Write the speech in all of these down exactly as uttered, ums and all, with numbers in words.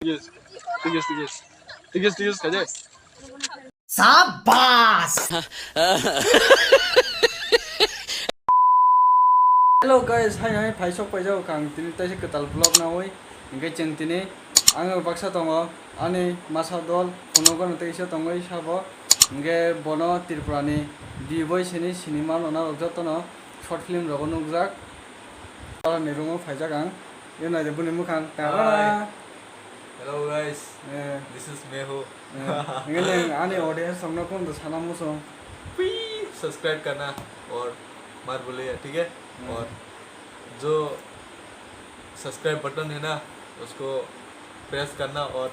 Tigis, tigis, tigis. Tigis, tigis, khaide. Sabas! Hello guys, hai hai, phai sok paijak ang tini taisa kwtal vlog nawi. Hingke chwng tini ang baksa tongo, ani masa dol, phunukgano teisa tongwi sabo. Hingke bono Tripurani B-boy sini sinima nona rok jotono short film rogo nukjak. Aro ni room o phaijak ang. Yo naidi buni mukhang. Hi. Tarara. Hello guys. Eh. This is Mehu. Eh, ngen neng ani audience rokno kunto sana muchung. Please subscribe karna aur mat bhuliye, theek hai? Hmm. Aur jo subscribe button hai na, usko press karna aur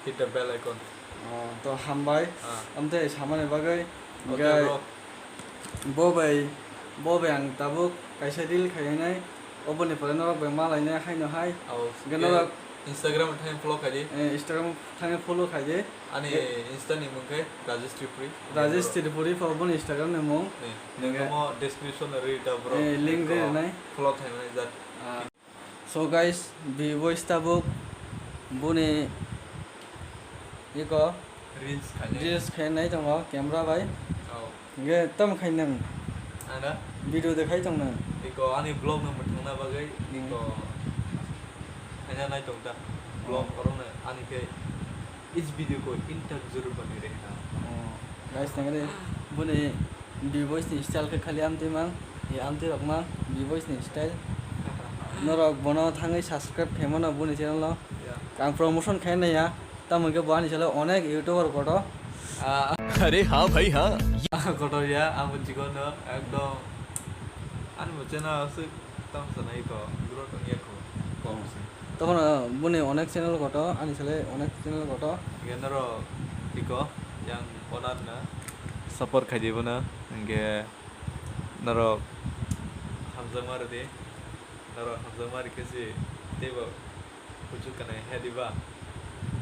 hit the bell icon. Oh, to hambai. Ah. Amtwi samani bagwi. Okay, hingke bro. Bo bai, bo bai ang tabuk kaisa reel khainai, oboni pore norok bai malainai haino hai. Oh, hingke norok Instagram thangwi follow khaidi. Eh, Instagram thangwi follow khaidi. Ani Insta ni mung khe Rajesh Tripuri. Rajesh Tripuri pho boni Instagram ni mung. Eh, hingke nang mo description o ri ta bro. Eh, link ri nai. Follow khainai jat. Ah. So guys, B-boys tabuk boni iko reels khainai. Reels khainai tongo camera bai. Oh. Hingke tam khainang. Ana? Video de khai tongnang. Iko ani vlog no mwthangna bagwi, hmm, iko khaina nai tongta. Vlog, oh, oro no ani khe is video ko in tak zurur bani rehna. Oh. Guys, tangre boni B-boys ni style khe khali amtwi mang, ye amtwi rok mang, B-boys ni style. Norok bono thangwi subscribe khaimano boni channel o. Yeah. Ang promotion khainai ya, tamo khe bo ani salo onek YouTuber koto. Ah. Are ha bhai ha. Koto ya, ang bo chikon no, ekdom. Ani bo channel aswk tam sanai ko, growth wngya ko, kom se. Tokhono boni onek channel koto, ani sale onek channel koto. Hingke norok tiko yang onar na support khaidi bono, hingke norok hamjakma rwdi, norok hamjakma rwkhe se teibo kuchuk kanai he diba,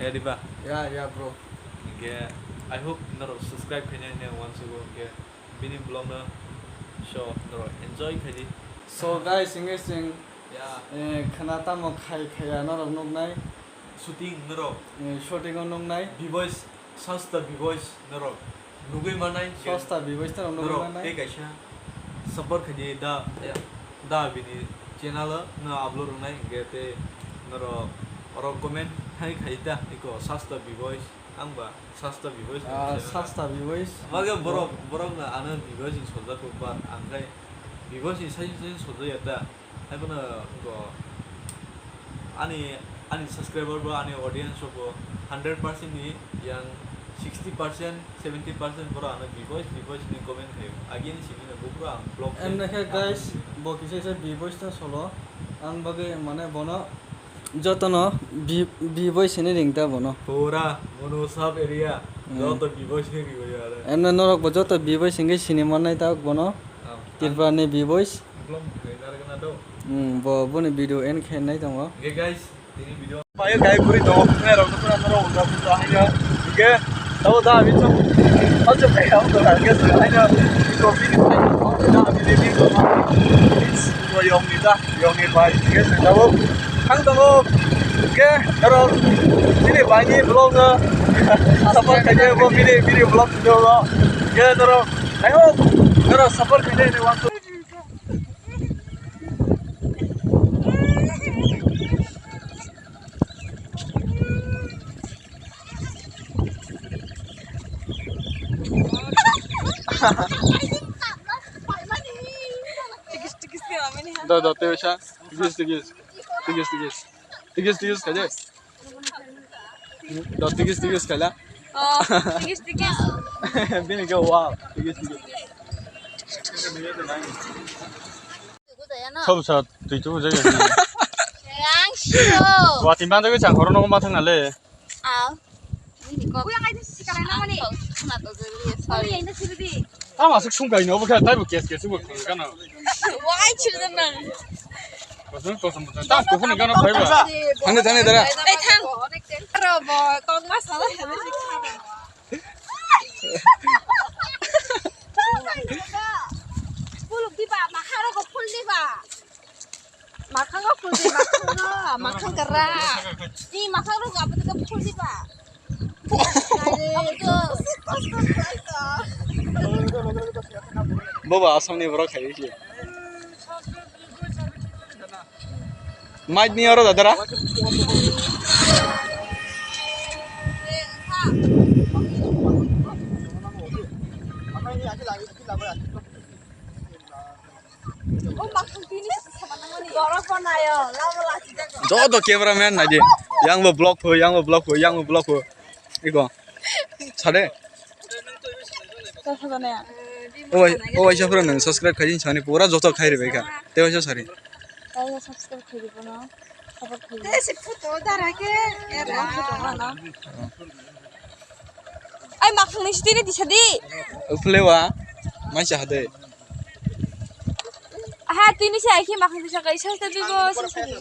he diba? Ya, ya, bro. Hingke I hope norok subscribe khainai hwnwi ang uansugo, hingke bini vlog no so norok enjoy khaidi. So guys, hingke chwng, ya, eh, khwna tamo khai khaiya norok nuknai. Shooting norok. Eh, shooting o nuknai. B-boys, Sasta B-boys norok nugwi manai. Sasta B-boys norok nugwi manai. Norok tei kaisa support khaidi da, ya, da bini channel o no upload wngnai hingke tei norok oro comment hai khai ta iko Sasta B-boys. Ang ba Sasta B-boys ni, ah, channel. Sasta B-boys. Mage borok, borok no ano B-boys ni sojak kok ba ang khai B-boys ni sai sai sojak ya ta. Hai bono go ani, ani subscriber bo ani audience bo hundred percent ni yang sixty percent, seventy percent borok ano B-boys, B-boys ni comment khayo. Agini simi no bufru ang vlog. Em khe, nakhe guys, ang bo kisa kisa B-boys ta solo. Ang bagwi mane bono jotono B-, B-boys hinwi ringta bono. Pura Monu sub area, hmm, joto B-boys hinwi ringwi are. Emne norok bo joto B-boys hingwi sini mannai ta bono. Oh. Tripura ni B-boys. Vlog khe narwkna do. Hmm, bo boni video end khe nai tongo. Okay guys, tini video. Payo kai puri tongo, phunai rok nokra nokra ulta ulta haino. Hingke tabo da abi chong. Acho kai ang to hingke haino. Iko bini sai da abi de bini ko. It's ko yong ni da, yong ni bai. Hingke tabo thang tongo. Hingke aro bini bai ni vlog no support khaide bo bini, bini vlog video no. Hingke aro I hope aro support khaide ne want to. Da, da, te sa. Tigis, tigis. Tigis, tigis. Tigis, tigis, kaje. Do tigis tigis kala. Oh, tigis tigis. Bini ke wow, tigis tigis. Sob sa tui tu jaga. Yang sio. Wati mana ke chang koron ko matang nale. Aw. Ini kok. Kuya kayak ini sih kalau nama nih. Sorry. Sorry. Tamo aswk sungkai no bwkha taibo kes kes bo khwlwkha no. Wai chwlwkha nang. Kosong kosong bwkha. Tamo kuphurni gana phaiba. Thangni thangni dara. Ei thang. Ro bo kok ma sala hene si khana. Puluk diba, makharo ko phul diba. Makhang ko phul di, makhang ko, makhang kara. Ni makhang ro apa tu Boba Assam ni borok khai se. Mic ni oro dadara. Joto cameraman naidi. Yang bo vlog pho, yang bo vlog pho, yang bo vlog pho. Iko. Sade. O wai, o waisa phuru nwng subscribe khaijin sani pura joto khai ribai kha. Te waisa sari. Kaisa subscribe khaidi bono. Support khaidi. Te se photo dara ke. Ai makhang ni sitini disa di. Uphlewa. Maisa hade. Aha, tini se aiki makhang disa kaisa te bibo se sari.